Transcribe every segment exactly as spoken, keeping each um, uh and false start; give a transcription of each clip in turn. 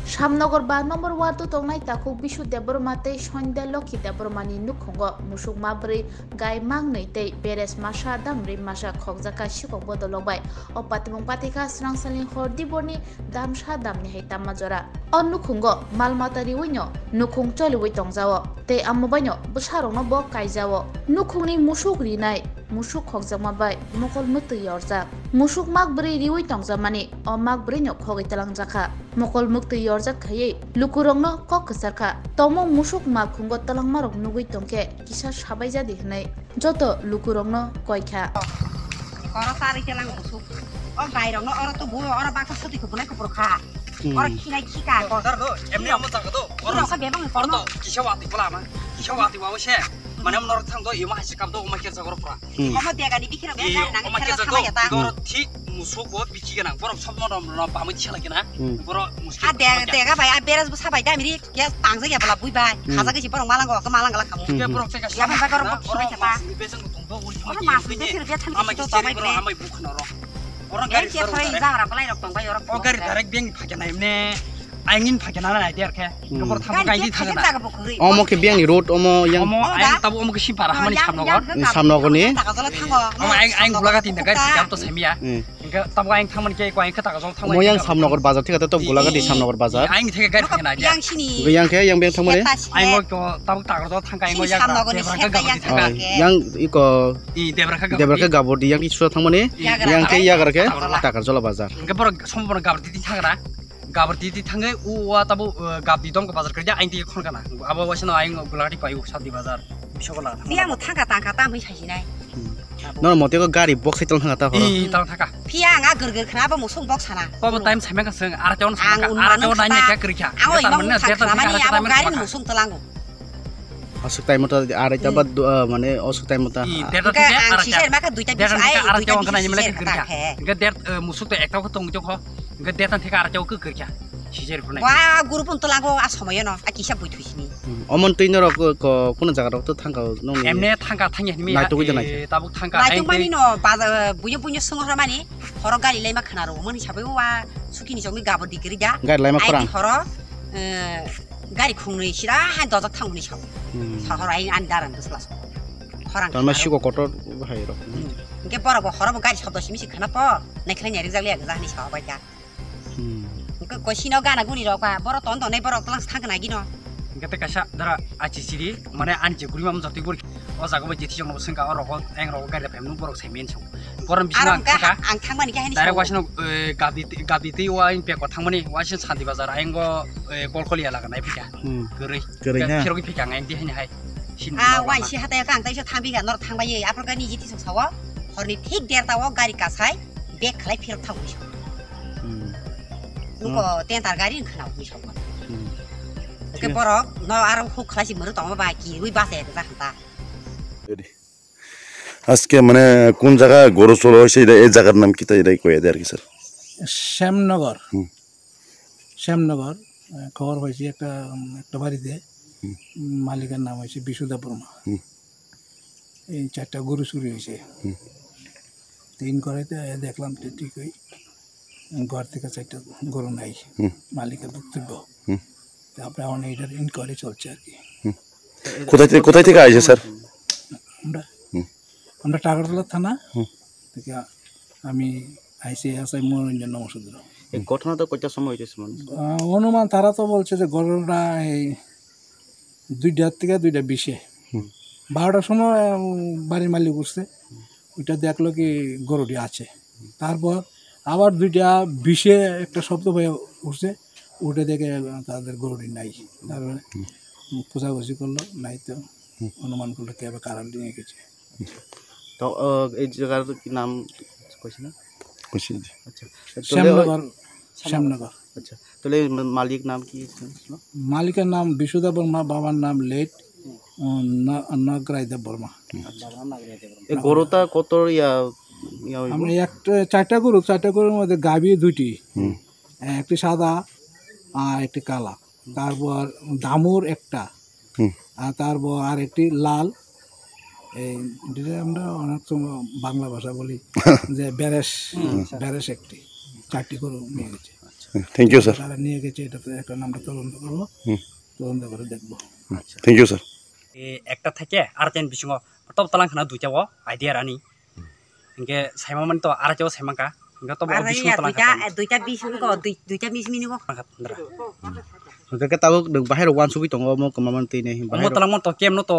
Shyamnagar ba number ward o tongnai takhuk Bishu Debbarma tei Sandhya Lokhi Debbarma ni nukhungo musuk ma bwrwi, gai ma wnwi tei beres masa damri masa khokjak kha sikok bodolrok bai. O patimung pathikha swrang salni hor dibor ni damsa damni hai tamma jora. O nukhungo mal mata riwi no nukhung choliwi tongjao tei amo bai no bwsarok no bo kaijao. Nukhung ni musuk rinai, musuk khokjakma bai mokol mwtwi yorjak. Musuk mak bwrwi riwi tongjakmani o mak bwrwi no khogwi twlangjakha. Mokol mwktwi yorjak khaiwi lukurokno kok kwcharkha. Tongmung musuk malkhungo twlangmarok nugwi tongkhe kisa sabaijadi hwnwi joto lukurokno koikha. Oro charwi chelang musuk. O gairokno oro tubu, oro baksa swtwi kuphunai kuphur kha. Hmm. Oro khinai khika. Oro khe bebak ni kormo. Kisa wati bola ma. Kisa wati wawi se. Mane norok thang do, imo hai se kap do, oma khe jagoro pura. Hmm. Omo dega ni bikhira be, eh, gari nang omo khe jago, sama ya ta. Doro thik musuk bo bikhi gana. Borok sob morom no bamwi thela kena. Hmm. Borok musuk. A dega, dega bai, a beres bo sabai da miri, ya tangja ya bala bui bai. Hmm. Khaja kisi borok malang go, malang gala khamu. Hmm. Ya borok teka. Ya bai bai borok bo khibai kata. Oro mas ni besen bo tong do, oro mas ni besen bo tong do, ama kisi to bai bro, bai. Ama bukh na ro. Oro gari thai jagra balai rok tong bai oro. O gari direct beng phakena imne. Aingin phakena na idea khe. Hmm. Gabor thang gari kaini thang na. Omo khe biyang ni road omo yang. Omo aing tabu omo khe sipara hamani Samnagar. Samnagar ni. Omo aing, aing Gulagati ni gari jam to samiya. Hmm. Engke tabu aing thangman khe ko aing khe taga jol thangman. Omo yang Samnagar bazar thik ata to Gulagati Samnagar bazar. Aing thik gari phakena idea. Yang sini. Yang khe yang beng thangmani. Aing ko tabu taga jol thang aing ko yang Samnagar ni Debra khe gabor thang. Yang iko. I Debra khe gabor. Debra khe gabor di yang isu thangmani. Yang khe yagra khe taga jol bazar. Engke borok somo borok gabor di thangra. Gabor titi thangwi o wa tabo, eh, gabdi dong bazar kari aing tiki khon kana. Abo waisa no aing Gulagati pai o Sabdi bazar. Bisogola. Dia mo thangka tangka tam hi saisi nai. Hmm. Nono mote ko gari box sai tong thangka ta horo. Ih, tong thangka. Phiya ang a gor gor khna abo musung box sana. Abo time sai mangka seng, ara tong ang sana. Ara tong nanya kya kri kya. Ang oi mang thangka mani abo gari musung telango. Asuk time mota arai ta ba, hmm, du-, ah, mane asuk time mota. Ih, derta thangka ang sisir maka duita bisa ai duita bisa sisir kata he. Engke der, eh, musuk to ekta ko tong jok ho. Engke derta thangka ara tong ko kri kya. Sijari phunai. Wa guru pun tolango a somoyo no a kisa bui thuisini. Hmm. Omon twi norok ko, ko, kuna jaga rok to thangka nong ni. Emne thangka thangya hini. Naituk wi da nai. Eh, tabuk thangka. Naituk mani no baza buyo buyo sungo horo mani horo gari laima khana ro mani sabai wa sukini jongni gabo dikiri da. Gari laima khorang. Horo, eh, gari khungnwi sira ha dojak thangni sao. Hmm. Sa horo ai an daran bwsla sao. Khorang. Tanma siko kotor hai rok. Hmm. Engke borok bo horo bo gari sabdo simi si khana po. Naikhlai nai rijak liya gajak hani sao bai da. Hmm. Hwnkhe kosino gana guni rok ba, borok ton tongnai borok twlang thang nai gino. Hwnkhe tei kaisa dara achi chiri, mane ani je guri mam jotwi guri. O jaga bai jethi jongno swngkha, o rogo, eng rogo gari phai mano borok sai men song. Borok bising ang thangkha, ang thangmani khe hani direct song. Waisino, eh, gabdi, gabdi tei o ang peko thangmani, waisino Santi Bazar, ayang go, eh, Kolkolia laga nai phika. Hmm. Kwrwi. Kwrwi na? Khirogwi phika ang ayang di hani hai. Sini ah, waisi hatai ka ang tai so thangbi ga nor thangbai ye, aphro ka ni jethi song sawo. Horni thik derta o gari kasai. Bek khlai phirok thang ui song. Hmm. Nuko tentar gari wng khna ui song. Hmm. Oke borok no aro huk khlai si muru tongma ba ki ui basa ya ta khanta. Ready. Aske mane kun jaga goro solo hoise ida e jagar nam kita ida koya de ar ki sir. Shyamnagar. Hmm. Shyamnagar, আহ, খবর পাইছি একটা, উম, একটা বাড়িতে, হুম। উম, মালিকের নাম হচ্ছে বিশু দেববর্মা। হুম। এই চারটা গরু চুরি হয়েছে। হুম। তিন করে তো দেখলাম তো ঠিকই, ঘর থেকে চারটা গরু নাই। হুম। মালিকের বক্তব্য। হুম। তো আমরা এখন এটার ইনকোয়ারি চলছে আর কি। হুম। কোথায় থেকে, কোথায় থেকে আইছে, স্যার? আমরা, হুম। আমরা টাকারতলা থানা হুম। থেকে আমি আইসি এসআই মনোরঞ্জন নমঃশূদ্র। এই ঘটনাটা কয়টার সময় হইতেছে, মানে? আহ, অনুমান তারা তো বলছে যে ঘটনাটা এই দুইটার থেকে দুইটা বিশে। হুম। বারোটার সময়, উম, বাড়ির মালিক উঠছে, ওইটা দেখলো কি গরুটি আছে। তারপর আবার দুইটা বিশে একটা শব্দ হয়ে উঠছে, উঠে দেখে তাদের গরুটি নাই। তারপরে হুম। খোঁজাখুঁজি করলো, নাই তো। হুম। অনুমান করলো কি আবার কারার নিয়ে গেছে। তো, আহ, এই জায়গার কি নাম কইছে না? কইছে জি। আচ্ছা। তো শ্যামনগর, শ্যামনগর। শ্যামনগর। আচ্ছা। তাহলে মা-, মালিক নাম কি ছিল? মালিকের নাম বিশুদা বর্মা, বাবার নাম লেট, উম, ন-, নগরাই দেব বর্মা। আচ্ছা। এই গরুটা কত ইয়া, ইয়া হইব? আমরা একটা, চারটা গরু, চারটা গরুর মধ্যে গাভী দুইটি। হুম। একটি সাদা আর একটি কালা। তারপর দামুর একটা। হুম। আর তারপর আর একটি লাল, এই যেটা আমরা অনেক সময় বাংলা ভাষা বলি যে বেরেশ, হুম। বেরেশ একটি, চারটি গরু নিয়ে গেছে। আচ্ছা। Thank you, sir. তারা নিয়ে গেছে, এটা তো একটা নামটা তদন্ত করবো। হুম। তদন্ত করে দেখবো। হুম। Thank you, sir. E, ekta thake, ar ten bisingo, top talang khana duita o, idea rani. Hingke saima mani to, ar teo saima ka. Hingke to bo Ar bisingo ya talang duita, khana. Eh, duita bisingo, dui-, duita bis mini go. Talang khana. Hingke tabuk nwng bahai rok wansugwi tongo, omo kwma mani twi nei. Omo talang mani to, kem no to,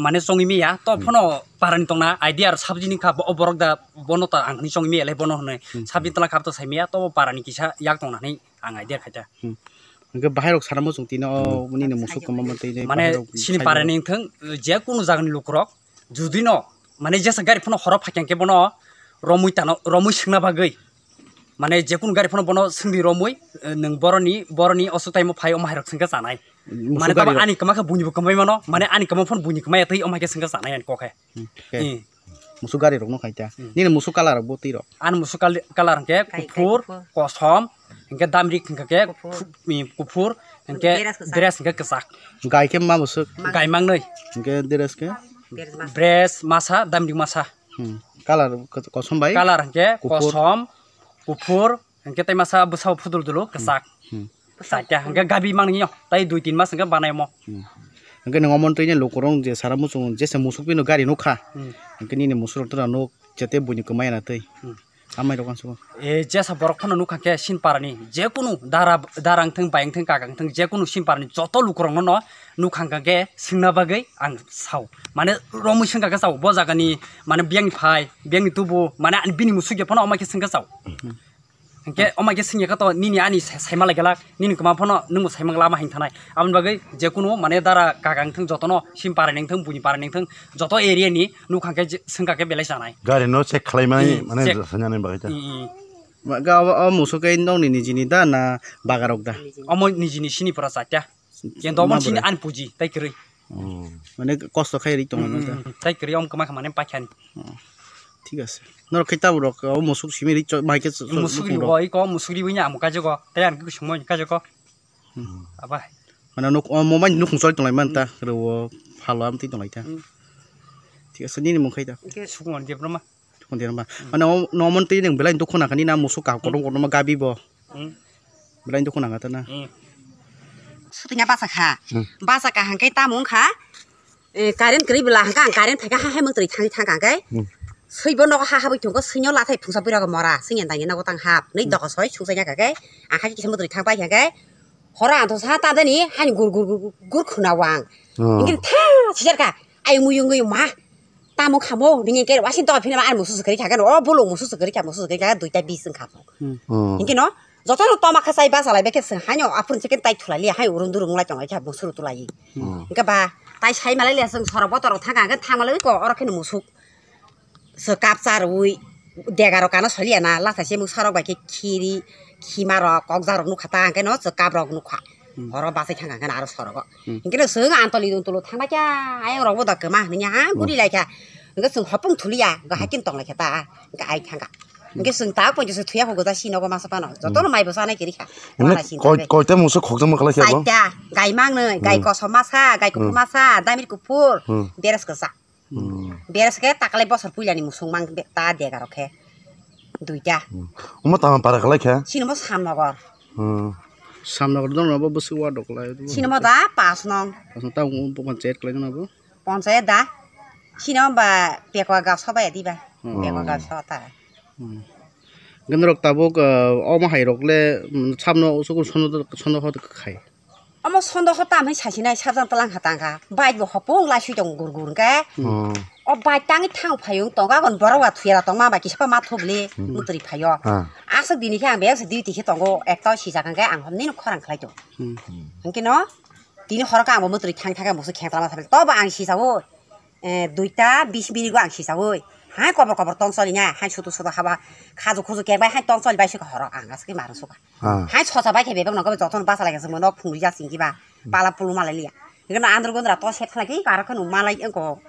mane chongwi miya, to Hmm. phono parani tongna, idea ar sabji ni kha, bo-, borok da, bono ta ang ni chongwi miya le, bono hwnwi. Hmm. Sabji talang kha to sai miya, to parani kisa yak tongna hwnwi. Ang idea khaita. Hmm. Hingke bahai rok sana muchung tino, o Hmm. nini musuk kwma mantwi nai Mane bahai rok sini sai parani wngthang, je kunu jagani lukurok, judino, mane jesa gari phano horo phaikhe bono romwi tano, romwi swngna bagwi. Mane je kunu gari phano bono swngdi romwi, eh, nwng boroni, boroni osu taimo phai omo hai rok swngkhe chanai. Musuk Mane gari tamo rok. Ani kwma khe buini bo kwmai mano, mane ani kwma phano buini kwmai twi omo hai khe swngkhe chanai ani kokhe. Hmm, okay. Hmm. Musuk gari rok no khaita. Hmm. Nini musuk colour rok bo twi rok. Ani musuk kal-, colour hwnkhe Kai, kai, kuphur, kuphur. Kosom, hwnkhe damri hwnkhe Kuphur. Khu-, mi, kuphur, hwnkhe Dress kwchak. Dress hwnkhe kwchak. Gai khe ma musuk? Mang- Gai mangnwi. Hwnkhe dress khe? Dress mas- Dress masa, damri masa. Hmm. Colour ko-, kosom bai? Colour hwnkhe Kuphur. Kosom, kuphur, hwnkhe tei masa bwsao phudul dulu kwchak. Hmm. Saita hwnkhe gabi mangni yo, tai dui tin mas hwnkhe banai omo. Hmm. Hwnkhe nwng omo twi ni lukurok je sara muchung jesa musuk bino gari nukha. Hmm. Hwnkhe nini musuk rok tora nuk jete buini kwmaya na twi. Hmm. Amai rok ansugo. E jesa borok phano nukha khe sin parani je kunu dara, dara wngthang, bai wngthang, kaka wngthang, je kunu sin parani joto lukurok no nukha khe swngna bagwi ang sao. Mane romwi swngkha khe sao bo jagani mane biyangni phai, biyangni tubu, mane ani bini musuk je phano omo khe swngkha sao. Hmm. Hingke omo khe swngya khe to nini ani sai-, saima lai glak, nini kwma phano nwngbo saima glak ma hing thanai. Aboni bagwi je kunu mane dara kaka wngthang jotono sim parai wngthang, buini parai wngthang, joto area ni nukha khe je, swngkha khe belai chanai. Gari no check khlai mani, Hmm, mane check. Sanani bagwi ta. Hmm, hmm. Ma ga o, o musuk khe nokni nijini da na bagarok da? Omo nijini sini pura chaita. Yen domo Ma sini bwrwi? Ani puji, tai kwrwi. Hmm. Mane kosto khai ri tongo Hmm, no da? Hmm, hmm. Tai kwrwi om kwma khamani paikhan. Hmm. Thik ase. Norok khe tabuk rok o musuk simi ri chok bai khe chok Musuk ri nukhung rok. Bo, iko musuk ri bo nya amo kajogo. Tai ang khe sumoi kajogo. Hmm. Abai. Mane nuk, o mobile nukhung choli tonglai man ta. Hmm. Rw o phalo am twi tonglai ta. Hmm. Thik ase nini mung khai ta. Sukon Debbarma. Sukon Debbarma. Hmm. Mane o, no mon twi nwng belai dukhu nangkha nini a musuk kaham kotorma kotorma gabi bo. Hmm. Belai dukhu nangkha ta na. Hmm. Sutwina basa kha. Hmm. Basa kha hangkhe tamo wngkha. Eh, current kwrwi bwla hwnkha ang current phaikha hai hai mwtwrwi thangwi thangkha hwnkhe. Hmm. Swibo nogo ha habwi thwngkha, swino lathai phungsa bwrwi rok mora, swini andani nogo tang hap. Nwi Hmm. doka soi sungsa yakha khe, ang hai kisa mwtwrwi thang pai kha khe, horo ang thwngsa ha ta dani, haini gur gur gur gur khuna wang. Hmm. Hwnkhe tha sijar kha, ayung muyung muyung ma, tamo khamo, bini hwnkhe wasing doga phina ma ani musu swkari kha khe, o bolong musu swkari kha, musu swkari kha, duita bis wngkha. Hmm. Hmm. Hwnkhe no, jotono toma kha chai basa lai, bekhe chwng haino aphuru se khe tai thulai liya, hai urum durum wng lai tong lai kha, musuru tulai. Hmm. Hwnkhe ba, tai sai malai liya, chwng sorok botorok thang kha, hwnkhe thang malai ko, oro kheno musuk. Chwng kap cha rwui, dega rok kano soi liya na, lasa se mung sorok bai khe khiri, khima rok, kokjak rok nukha ta, hwnkhe no chwng kap rok nukha. Hmm. Oro bachai thang kha, hwnkhe no aro sorogo. Hmm. Hwnkhe no chwng antoli untolo thang lai kha, ayang rok bo da kwma hwnwi ha, Hmm. guri lai kha. Hwnkhe chwng hopung thuliya, hwnkhe hai Hmm. khe tong lai kha ta, hwnkhe ai thang kha. Hwnkhe chwng tak poito se thuya pho goda si nogo masa phano. Jotono Hmm. mai bo chanai kwrwi kha. Emne Wala sin koi-, thangwi. Koita musu khokjagma khlai khe bo? Chaita, gai mangnwi, gai Hmm. kosom masa, gai kuphur Hmm. masa, damir kuphur, Hmm. beres kwchak. Hmm. Beres khe takalai bosor puilani musung mang be-, ta dega rok khe. Duita. Hmm. Omo tama para khlai khe? Sini mo Samnogor. Hmm. Samnogor dong no bo bwswk wa dok lai. Sini mo da pas nong. Pas nong ta bo panchayat khlai no bo. Ponchayat da? Sini hwnba pekwa gap sobai ya diba? Hmm. Pekwa gap so ta. Hmm. Hwnkhe norok tabuk, ah, omo hai rok le, mm, sabno usuk sondo, sondo hot khai. Omo sondo hot tam hai sasinai sabjang tlang ha tang kha. Bike bo hopung lai sui tong gur gur hwnkhe. Hmm. O bike tangwi thang phai wng tong kha, gon borok ba thuya tong ma ba kisa ma thubli Hmm. mutri phaio. Ah. Aswk dini khe ang bebsa duty khe tongo, ekta sijak hwnkhe ang nini khorang khlai tong. Hmm. Hwnkhe no? Tini horo khe ang bo mwtwrwi thang thang khe musu kheng tongma thangwi. Tobo ang sisaui, eh, duita bis minute o ang sisaui. Hai kobor kobor tong choli na, hai sutu sutu haba, khaju khuju keng bai hai tong choli bai se horo ang aswk ma rw suka. Ah. Hai sosa bai khe bebak nokho jotono basa lai khe chwngno nok phungri ja singki ba, pala pulu malai liya. Hwnkhe no andro gondra to sep khlai khe aro khe no malai wngko.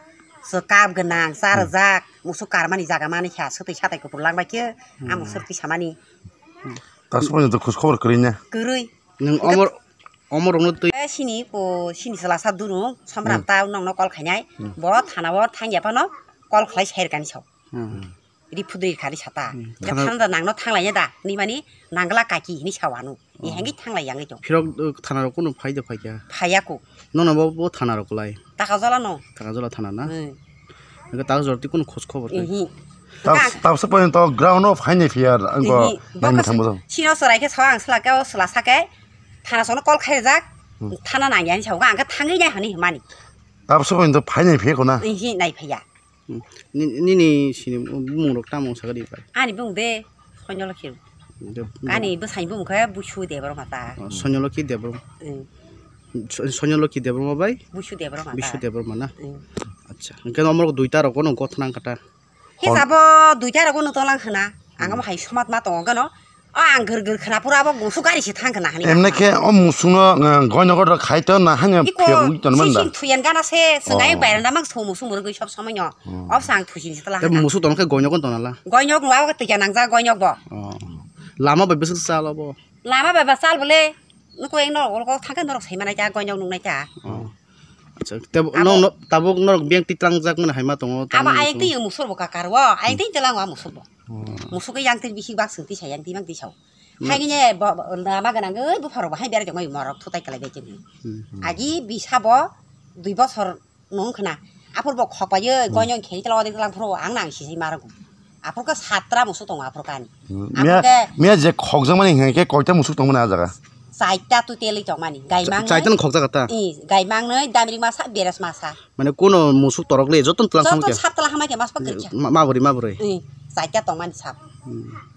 Swkap gwnang, char Hmm. jak, musu karmani jaga mani kha, swtwi satai kuphur lang bai khe, Hmm. amok swrwtwi samani. Taksuk bai to khus khobor kwrwi na. Kwrwi. Nwng Hwnkhe omor, omorokno twi. Eh, sini po, sini chwla sa Durung, Somram Hmm. ta nongno call khainai. Hmm. Bo thana o thangya phano call khlai sai rwkani sao. Hmm. Ri phudri khani sata. Hmm. Thana thana da nangno thanglai da. Ni mani nangla kaki hini sawanu. Ni hengki thanglai yang itu. Phirok, uh, thana rok kuno phai de phai kya? Phaya ko. Nono bo, bo thana rok lai. Taka jola no. Taka jola thana na? Hmm. Taka jola ti kuno khoj khobor kai? Ihi. Tabsa poin to ground of haini phiya ang ko. Ihi. Nang thang bo. Sino sorai ke sawa ang sela ke o sela sake. Thana sono kol khai jak. Hmm. Thana nang yan sawa ang ke thangi nai hani mani. Tabsa poin to phai nai phiya ko na? Ihi nai phiya. Hmm. Ni, nini sini bumung rok tamo wngsa gari bai? Ani bumung de Sonyolokhi. De, ani bwsai bumung khe Busu Debbarma ta. Oh, Sonyolokhi Debbarma. Hmm. So-, Sonyolokhi Debbarma bai? Busu Debbarma ta. Busu Debbarma na? Hmm. Acha. Hwnkhe omorok duita rok no gothnang kata. Hisabo duita rok no tolang khna. Ang omo hai somat ma tongo gano. O ang gir gir khna pura abo musuk gari se thang khna hani. Emne khe o musuk no, uh, goino godo khai to na hani. Iko phiyok wi ton manda. Sising thuyen gana se swngai. Oh. Bayram da mang sumu sumu rwgwi sob somoi no. Oh. Ob sang thusin se tala. Te musuk ton khe goino kon ton ala. Goino nwa twi ka nang ja goino bo. Oh. Lama bai bwswk sal obo. Lama bai ba sal bole. Nuko eng norok olo thang khe norok sai manai ta goino nuk nai ta. Oh. Acha, te abo no, no, tabuk norok beng titlang jak mani hai ma tongo. Abo ayang twi musuk bo kakar wo. Ayang twi tlang wa musuk bo. Oh. Musuk yang twi bisi bak sung twi sa yang twi mang twi sa. Hmm. Hai ni ne bo, bo, lama ganang oi bupharo bo hai bera jongoi morok thutai kalai bai chini. Hmm. Agi bisa bo dui bosor nung khna. Aphur bo khok pai oi goino kheri tala odi tala phuro ang nang sisi marok. Aphur ko satra musuk tongo aphur kani. Hmm. Aphur miya, ke miya je khok jak mani hingke koita musuk tong mani a jaga? Chaita tu teli tong mani. Gaimang. Chaita no khok jak ta? I, gaimang noi damri masa beres masa. Mane kono musuk torok le joton tlang joton sap tala hamai ke mas pa kerja. Ma, ma buri, ma buri. I, chaita tong mani sap. Hmm.